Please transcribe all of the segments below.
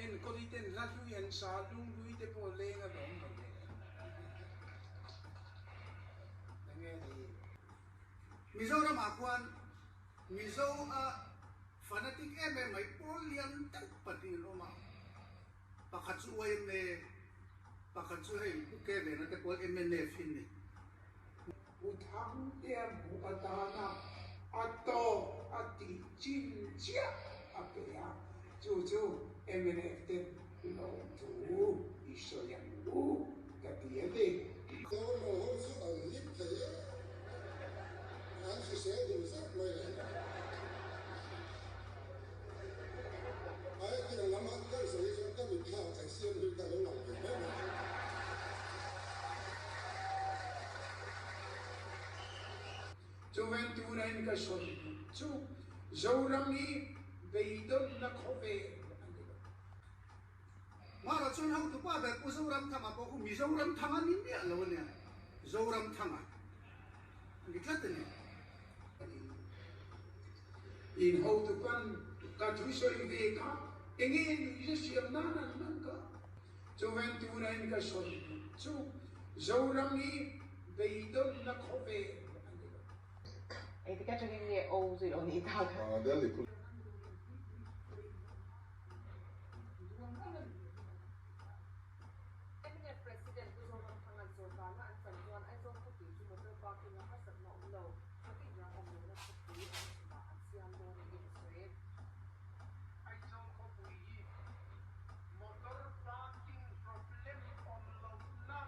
Enkawli ten hla hlui an sa, lunghlui te pawh leng a lawm lo le. Enge ni? Mizoram ah khuan Mizo a fanatic em em mai pawl lian deuh pahnih an awm a, pakhat chu yma, pakhat chu hei Pu Kevena te pawl mnf hi ni. Pu Thangtea hmuh atana a tawk a tih chin chiah a pe a, chu chu mnf ten lawmthu i sawi ang u ka ti a ni. Normal ho chu an hlim thei e, an hrisel duh zet mai le. Ai tiang lam han kal sawi hi chuan ka mitthla ah kan siam hlui ka lo lang ve mai mai. Chuven tunain ka sawi duh chu Zoram hi beidawnna khawvel a ni lo. Mahra chuan hotupa ber Pu Zoramthanga pawh khu Mizoramthanga ni miah lo a nia, Zoramthanga a ni tlat a ni. In hotupan ka thu sawi ve kha enge nuihza siam nan an hman ka? Chuven tunain ka sawi duh chu Zoram hi beidawnna khawvel a ni lo. Engtik atangin nge O chu i lo nih tak? Mnf President Pu Zoramthanga'n sorkarna an chan chuan Aizawl khawpui chu motor parking a harsatna awm lo, traffic jam awm lohna khawpui an chhunah an siam dawn niin a sawi. Aizawl khawpui hi motor parking problem awm lohna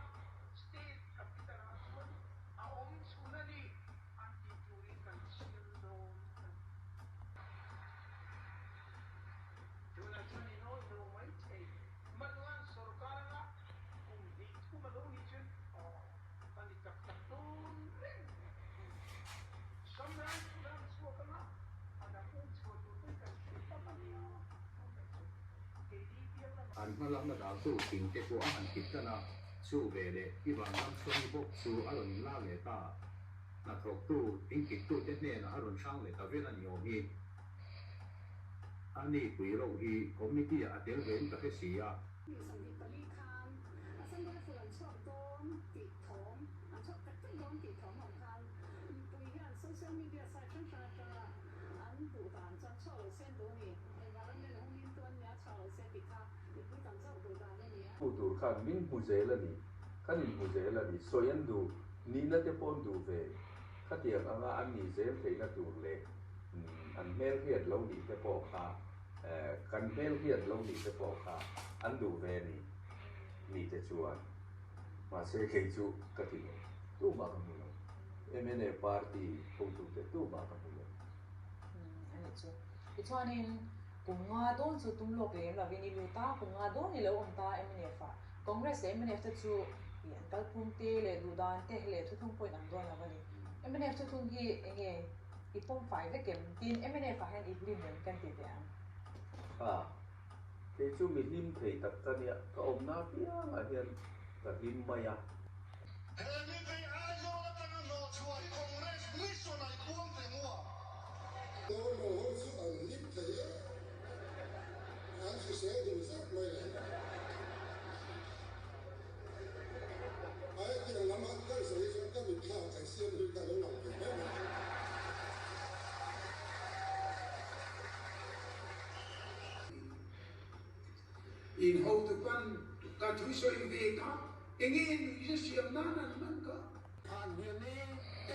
state capital ah chuan a awm chhun a ni an tih turin kan siam dawn a ni. Tunah chuan in awih lo mai thei. Manuan sorkar anga kum hnih thum a lo nih chuan aw ka ni tak tak dawn reng mai. Samrai thulam chhuak anga a dang um chhuah tur pawn kan hre tam a nia tunah chuan keini bial lamah. An hmalakna daltu thing te pawh a han kip tan a, chu veleh i vanram chhuangi bawk chu a rawn inlar leh ta. Hnathawktu, thingkittute hnenah a rawn hrang leh ta vel a ni awm hi. A ni pui reuh hi committee ah a tel ve in ka hre si a. Mi 24 khan Assam Rifle an chhuak dawn tih thawm, an chhuak tak tak dawn tih thawm ang khan mipui hian social media site hrang hrang atanga an duh dan chuan chhuak lo se an duh a ni. Environment a humhim tu an nia chhuak lo se tih kha mipui tam zawk duh dan a ni a. Hmuh tur khan min hmu zel a ni, kan inhmu zel a ni, sawi an duh, nihna te pawh an duh ve, khatiang anga an nih zel theihna tur leh An hmel hiat lo nih te pawh kha kan hmel hiat lo nih te pawh kha an duh ve ni ni te chuan mahse kei chu ka ti lo tumah ka hmu lo mna party hotute tumah ka hmu lo. A nih chu. Tichuanin kum nga dawn chu tum lawk lem lovin i lut a, kum nga dawn i lo awm ta mnf ah. Congress leh mnf te chu i an kalphung te leh duhdan te leh thuthlung pawhin an dawn lo a ni. Mnf thuthlung hi enge I pawm fai vek em? Tin, mnf ah hian i hlim em kan ti teh ang. A, kei chu mi hlim thei tak ka nia, ka awmna apiangah hian ka hlim mai a. He mipui Aizawl atanga hnawhchhuah hi Congress mission a i puang thei maw a? Normal ho chu an hlim thei e, an hrisel duh zet mai le. Ai tiang lam han kal sawi chuan ka mitthla kan siam hlui ka lo lang ve mai mai. In hotupan ka thu sawi ve kha enge nuihza siam nan an hman ka. Phan hmel e,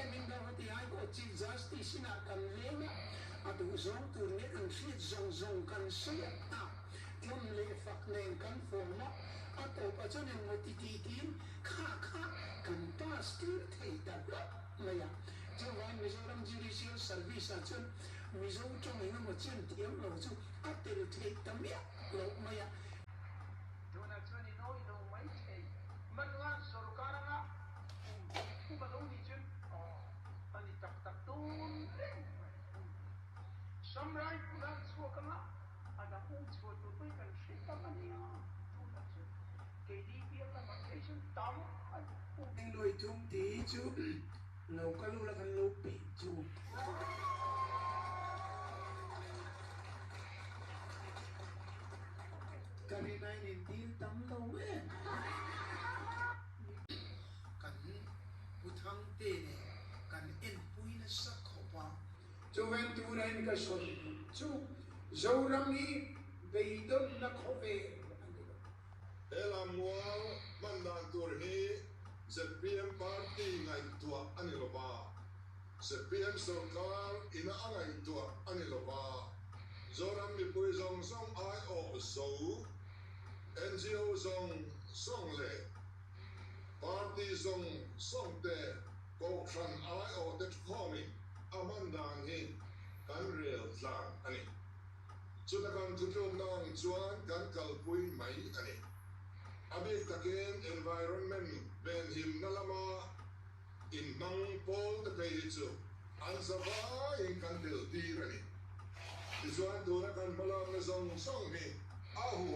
em in ram a ti ai pawh Chief Justice inah kan leng a, a duh zawng tur nge kan hriat zawng zawng kan sawi a ta, tlawm leh fak nen kan form a, a tawpah chuan engmaw ti ti tiin kha kha kan pass tir thei ta hlauh mai a. Chuvangin Mizoram Judicial Service ah chuan Mizo tawng engemaw chen thiam lo chu a tel theih ta miah loh mai a. Tunah chuan i nawi lo mai thei. Manuan sorkar anga kum hnih thum a lo nih chuan aw a ni tak tak dawn reng mai. Samrai pulan chhuak anga a dang um chhuah tur pawhin kan hre tam a nia. Tunah chuan keini bial lamah phei chuan tam a ni. Engluai thum tih chu lo kal ula kan lo peih chu. Kan. Rinaiin in dil tam lo em? Kan Pu Thangte nen kan enpui nasa khawp a. Chuven tunain ka sawi duh chu Zoram hi beidawnna khawvel a ni lo. He lammual hman dan tur hi zpm party ngaihtuah a ni lova, zpm sorkar ina a ngaihtuah a ni lova, Zoram mipui zawng zawng aiawh zo, ngo zawng zawng leh party zawng zawng te Kohhran aiawhte thukhawmin a hman dan hi kan rel tlang a ni. Chuta kan thutlukna ang chuan kan kalpui mai a ni. A bik takin environment venhimna lama inhmang pawl te phei hi chu an zavaiin kan tel tir a ni. Tichuan tuna kan hmalakna zawng zawng hi a hu.